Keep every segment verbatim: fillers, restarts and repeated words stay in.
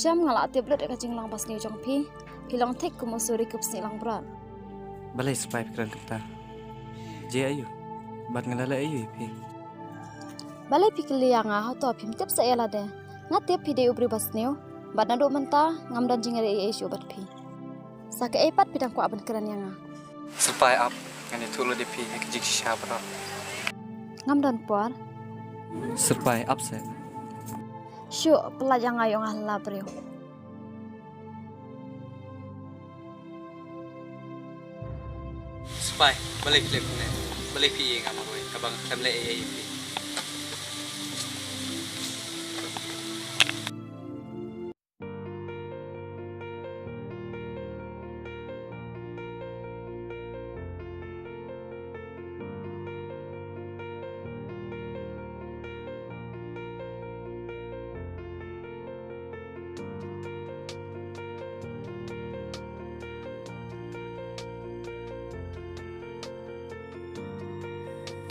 Shem, nga la tip lut ïa ka jinglong basniew jong phi. Phi long thik kum u suri kaba sniew langbrot. Balei Syrpai phi kren kumta? Jia aïu? Bad nga la leh aïu ïa phi? Balei phi kylli ïa nga, hato phim tip sa ïa lade? Nga tip phi dei u briew basniew. Bad naduh mynta ngam don jingïaleh ei ei shuh bad phi. Sa kaei pat phi dang kwah ban kren ïa nga? Syrpai ap, ngan ïathuh lut ïa phi ha ka jingshisha baroh. Ngam don por. Syrpai ap seh. Shuh, pyllait ïa nga ïoh nga la briew. Syrpai, balei phi leh kumne? Balei phi ïa nga marwei kaba nga khlem leh ei ei ïa phi?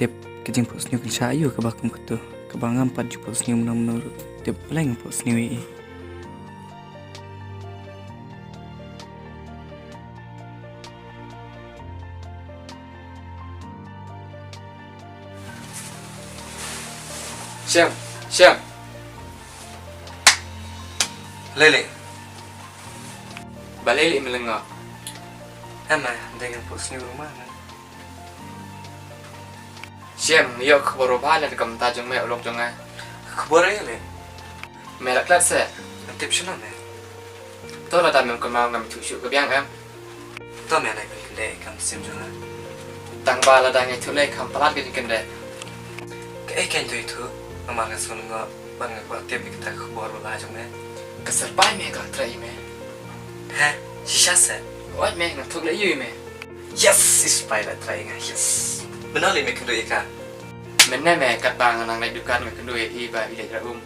Tip, ka jingphohsniew kan shah aïu kaba kum katu, kaba ngam pat ju phohsniew mynno mynno ruh. Tip, balei ngam phohsniew ei ei? Shem, Shem. Lei lei. Balei lei me lyngngoh? Hynrei dei ngan phohsniew ruh ma. Shem, ïoh khubor ba bha lada kumta jong me u lok jong nga. Khubor ei lei? Me la klet seh. Ngan tip shano me? To lada mem kynmaw ngam ïathuh shuh ka biang em. To me, nai pynkyndeh ïa ka mynsiem jong nga. Tang ba lada nga ïathuh lei kham palat ka jingkyndeh. Kaei kein to ïathuh, namar nga sngew lyngngoh bad nga kwah tip ïa kata ka khubor ba bha jong me. Ka Syrpai me ka la trei ïa me. He, shisha seh? Hooid me, nga ïathuh lei ïa me. Yes, i Syrpai la trei ïa nga, yes. Mynno lei me kynduh ïa ka? Mynne me, katba nga nang leit dukan nga kynduh ïa i ba i leit rah um.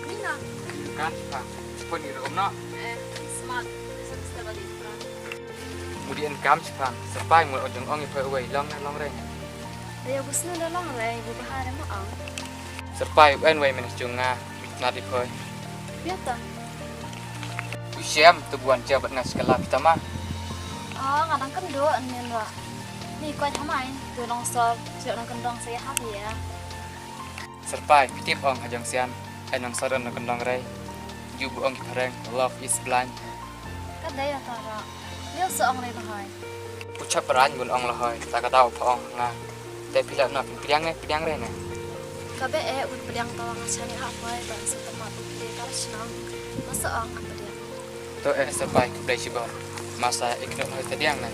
Nina. Kan, kan. Pun ïa um noh. Eh, smart. Bisa mesti balik front. Mudi en kam chipan. Syrpai mul ojong ong i poi uwei long na long reng. Ayo busnu da long reng, bu bahar mo ong. Syrpai u en wei men jong nga. Nat i poi. Biata. U Shem tu buan jia bat nga sekala kita ma. Ah, nga dang kynduh nen wa. Ni koi hamai, tu long sor, sio nang kyndong saya hak ya. Syrpai, phi tip ong ha jong sian, ai nang saran na kyndong rei. Ju bu ong ki phareng, love is blind. Ka dei ya tara. Leo sa ong rei bahai. U chap rang bun ong lahai, ta ka dau pha ong nga. Te phi la na phi pdiang ne, pdiang rei ne. Ka be e un pdiang ta nga chani ha pai ban sa tama tu pdiang ka la chnang. Masa ong ang pdiang. To eh, Syrpai, khublei shibun. Masa ikno hoi ta diang na.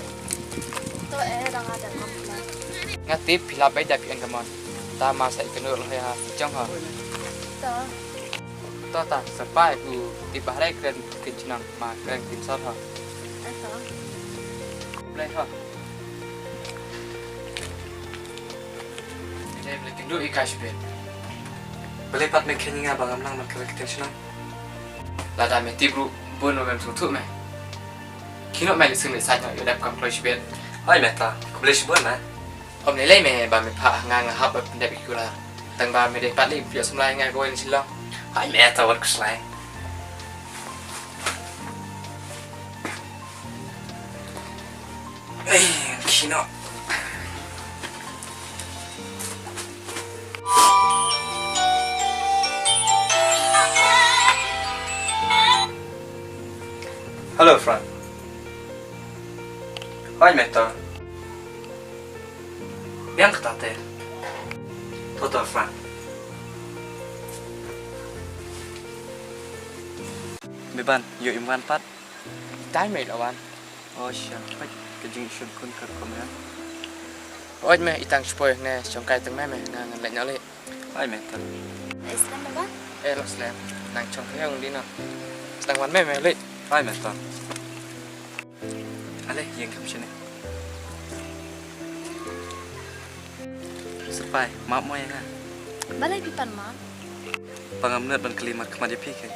To eh, dang ada ngam pula. Nga tip phi la bai da phi en kamon. Ta masa ikno hoi ha jong ha. To. To ta, Syrpai, u tip bahre kren kin chnang ma kren kin sor ha. Eh, to. Khublei ha. Ine, balei kynduh ïa ka shibit? Balei pat me kheiñ ïa nga ba ngam nang ban kren ktien shnong? Lada me tip ruh bun ba mem sngewthuh me. Kino me lei sngewsih ïa dep kam kloi shibit. Hoi me ta, khublei shibun na. Ym lei lei me ba me phah ha nga nga hap ban pyndep ïa ki kular. Tang ba me dei pat lei phi ïoh samla ïa nga kawei na Shillong. Hoi me ta wat khuslai. Ei, kino. Hello, Fran. Hoi, Meta. Biang kata te. Toto, Fran. Beban, ïoh im wan pat. Time ei la wan. Oh, sha. Ka jingshun kun ka kum ya. Oj me, itang shpoi ne shong kai tang me me, nga ngan leh nyali. Ai me ta. Ai slem ba? Eh, lo slem. Nang chong ka yong di no. Tang wan me me li. Ai me ta. Ale, ïeng kam shane. Syrpai, map mo ïa nga. Balei phi pan map? Ba ngam nud ban kylli markhmat ïa phi kein.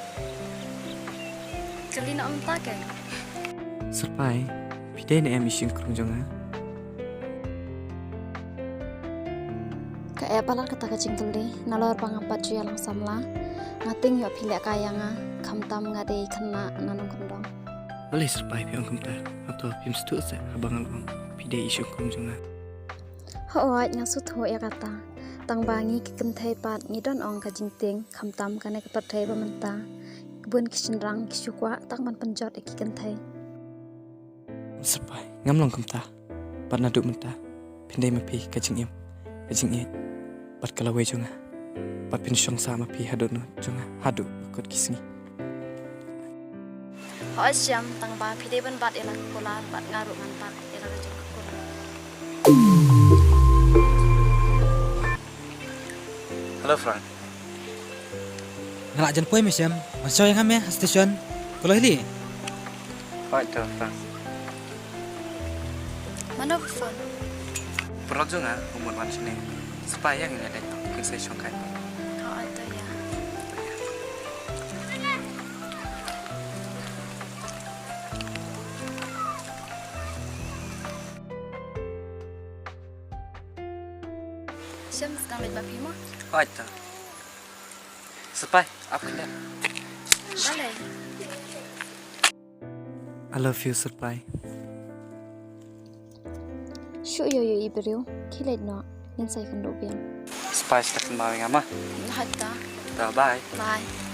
Kylli noh mynta kein. Syrpai, phi dei ne em i shynkrung jong nga? Ka eh palat kata ka jingkylli, nalor ba ngam pat ju ïalang samla. Nga tieng ïoh phi leh kai ïa nga, khamtam nga dei khynnah na nongkyndong. Balei Syrpai phi ong kumta? Hato phim sngewthuh seh haba nga la ong phi dei i shongkun jong nga? Hooid, nga sngewthuh ïa kata. Tang ba ngi ki kynthei pat ngi don ong ka jingtieng, khamtam kane ka pyrthei ba mynta, ki bun ki shynrang ki shu kwah tang ban pynjot ïa ki kynthei. Syrpai, ngam long kumta. Bad naduh mynta phin dei ma phi ka jingim, ka jingïeit bad ka lawei jong nga. Bad phin shong sah ma phi haduh nud jong nga, haduh ba kut ki sngi. Hooid Shem, tang ba phi dei ban bat ïa la ka kular bad nga ruh ngan bat ïa la ka jong ka kular. Hello Frank. Nga la jan poi me Shem. Wan shong ïa nga me ha station. Ko Lohli. Hooid to Frank. Mano ka phone? Paralok jong nga u mut wan shane. Syrpai, ïa nga leit, kin sa shong kai. Hooid to ïa. Shem, sdang leit bad phi mo? Hooid to. Syrpai, ap khyndiat. Balei? I love you Syrpai. Shu ïoh ïoh i briew, khie leit noh, ngin sa ïakynduh biang. Syrpai, sa kynmaw ïa nga ma. Hooid to. To, bye. Bye.